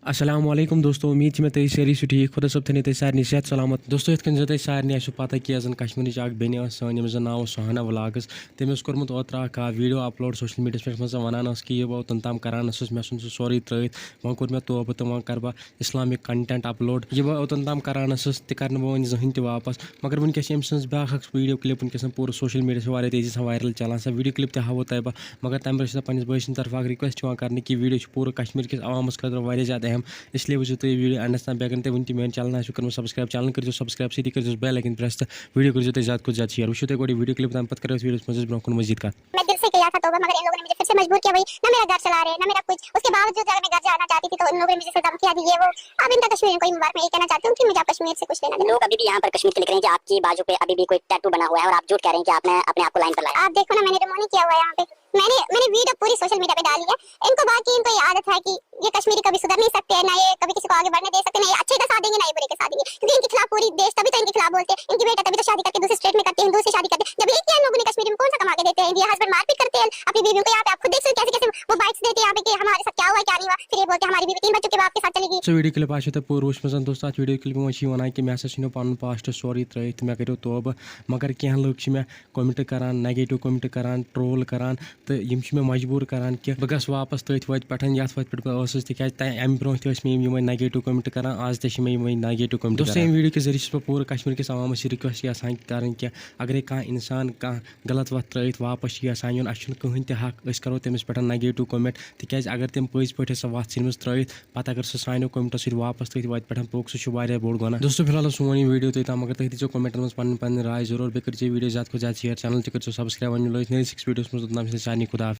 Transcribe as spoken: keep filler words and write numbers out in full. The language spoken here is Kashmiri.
السلام علیکم دوستو، امید چھِ مےٚ تُہۍ سٲری چھِو ٹھیٖک۔ خۄدا صٲب تھٲینو تۄہہِ سارنٕے صحت سلامت۔ دوستو، یِتھ کٔنۍ زَن تۄہہِ سارنٕے آسِوٕ پَتہ کہِ یۄس زَن کشمیٖرٕچ اَکھ بیٚنہِ ٲس سٲنۍ، ییٚمِس زَن ناو اوس سُہانا ولاگز، تٔمۍ اوس کوٚرمُت اوترٕ اَکھ video upload social mediaہَس پٮ۪ٹھ، منٛز وَنان ٲس کہِ یہِ بہٕ اوٚتَن تام کَران ٲسٕس، مےٚ ژھُن سُہ سورُے ترٛٲیِتھ، وۄنۍ کوٚر مےٚ توبہٕ تہٕ وۄنۍ کَرٕ بہٕ Islamic content upload۔ یہِ بہٕ اوٚتَن تام کَران ٲسٕس، تہِ کَرٕ نہٕ بہٕ وۄنۍ زٕہٕنۍ تہِ واپَس۔ مگر وٕنکیٚس چھِ أمۍ سٕنٛز بیٛاکھ اَکھ video clip وٕنکیٚس پوٗرٕ social mediaہَس پٮ۪ٹھ واریاہ تیزی سان viral چَلان۔ سۄ video clip تہِ ہاوو تۄہہِ بہٕ، مگر تَمہِ برٛونٛہہ چھُ مےٚ پنٛنِس بٲے سٕنٛدِ طرفہٕ اَکھ request یِوان کَرنہٕ کہِ video چھُ پوٗرٕ کشمیٖر کِس عوامَس خٲطرٕ واریاہ زیادٕ اہم، اِسلیے وٕچھِو تُہۍ video endَس تام۔ بیٚیہِ اگر نہٕ تُہۍ وٕنہِ تہِ میٛانہِ channel آسِو کٔرمٕژ subscribe، channel کٔرۍزیو subscribe، سۭتی کٔرۍزیوس bell icon press تہٕ video کٔرۍزیو تُہۍ زیادٕ کھۄتہٕ زیادٕ share۔ وٕچھِو تُہۍ گۄڈٕ یہِ video clip، تَمہِ پَتہٕ کَرو أسۍ videoہَس منٛز أسۍ برٛونٛہہ کُن مٔزیٖد کَتھ۔ میں دل سے گیا تھا توبہ، مگر ان لوگوں نے مجھے پھر سے مجبور کیا۔ وہی نہ میرا گھر چلا رہے، نہ میرا کچھ۔ اس کے باوجود اگر میں گھر جانا چاہتی تھی تو ان لوگوں نے مجھے پھر دھمکیاں دی، یہ وہ۔ اب ان کا کشمیری کوئی مبارک، میں یہ کہنا چاہتی ہوں کہ مجھے اب کشمیر سے کچھ لینا دینا۔ لوگ ابھی بھی یہاں پر کشمیر کے لکھ رہے ہیں کہ آپ کی बाजू पे अभी भी कोई टैटू बना हुआ है और आप झूठ कह रहे हैं कि आपने अपने आप को लाइन पर लाया। आप देखो ना, मैंने रिमूव नहीं किया हुआ है यहाँ पे। मैंने मैंने वीडियो पूरी सोशल मीडिया पे डाली है। इनको बाकी इनको ये आदत है कि ये कश्मीरी कभी सुधर नहीं सकते हैं, ना ये कभी किसी को आगे बढ़ने दे सकते हैं, ना ये अच्छे का साथ देंगे, ना ये बुरे के साथ देंगे, क्योंकि इनके खिलाफ पूरी देश तभी तो इनके खलाफ बोलते हैं। इनकी बेटा तभी तो शादी करके दूसरे स्टेट में करते हैं, दूसरे शादी करते हैं। जब एक ही लोगों ने कश्मीरी में कौन सा कमा के देते हैं? ये हस्बैंड मारपीट करते हैं अपनी बीवियों को। यहाँ पे आप खुद देख सकते हैं कैसे कैसे वो बाइट्स देते हैं यहाँ पे कि हमारे साथ क्या हुआ, क्या नहीं हुआ। फिर ये बोलते हैं हमारी बीवी तीन बच्चों के बाप के साथ चली गई। سۄ video clip آسیو تۄہہِ پوٗرٕ وٕچھمٕژ دوستو۔ اَتھ video clip منٛز چھِ یہِ وَنان کہِ مےٚ ہسا ژھٕنیو پَنُن past سورُے ترٛٲیِتھ تہٕ مےٚ کٔرِو توبہٕ، مگر کینٛہہ لُکھ چھِ مےٚ comment کران، negative comment کران، troll کران، تہٕ یِم چھِ مےٚ مجبوٗر کران کہِ بہٕ گژھٕ واپس تٔتھۍ وَتہِ پٮ۪ٹھ، یَتھ وَتہِ پٮ۪ٹھ بہٕ ٲسٕس، تِکیٛازِ تَ-، اَمہِ برونٛہہ تہِ ٲسۍ مےٚ یِم یِمَے negative comment کران، آز تہِ چھِ مےٚ یِمَے negative comment دوستو، کران۔ ییٚمہِ video کہِ ذٔریعہٕ چھُس بہٕ پوٗرٕ کشمیٖر کِس عوامَس یہِ request یَژھان کَرٕنۍ کہِ اگرے کانٛہہ اِنسان کانٛہہ غلط وَتھ ترٛٲیِتھ واپس چھِ یَژھان یُن، اَسہِ چھُنہٕ کٕہٕنۍ تہِ حق أسۍ کَرو تٔمِس پٮ۪ٹھ negative comment، تِکیٛازِ اگر تٔمۍ پٔزۍ پٲٹھۍ سۄ وَتھ ژھٕنمٕژ ترٛٲیِتھ، پَتہٕ اگر سُہ سانیو commentو سۭتۍ واپس تٔتھۍ وَتہِ پٮ۪ٹھ پوٚک، سُہ چھُ واریاہ بوٚڑ گۄناہ۔ دوستو، فی الحال اوس سون یہِ video توٚتام، مگر تُہۍ دیٖزیو commentن منٛز پَنٕنۍ پَنٕنۍ راے ضروٗر، بیٚیہِ کٔرۍزیو video زیادٕ کھۄتہٕ زیادٕ share، channel تہِ کٔرۍزیو subscribe۔ وۄنۍ مِلو أسۍ نٔیِس أکِس videoہَس منٛز، توٚتام چھُس سارنٕے خدا حافظ۔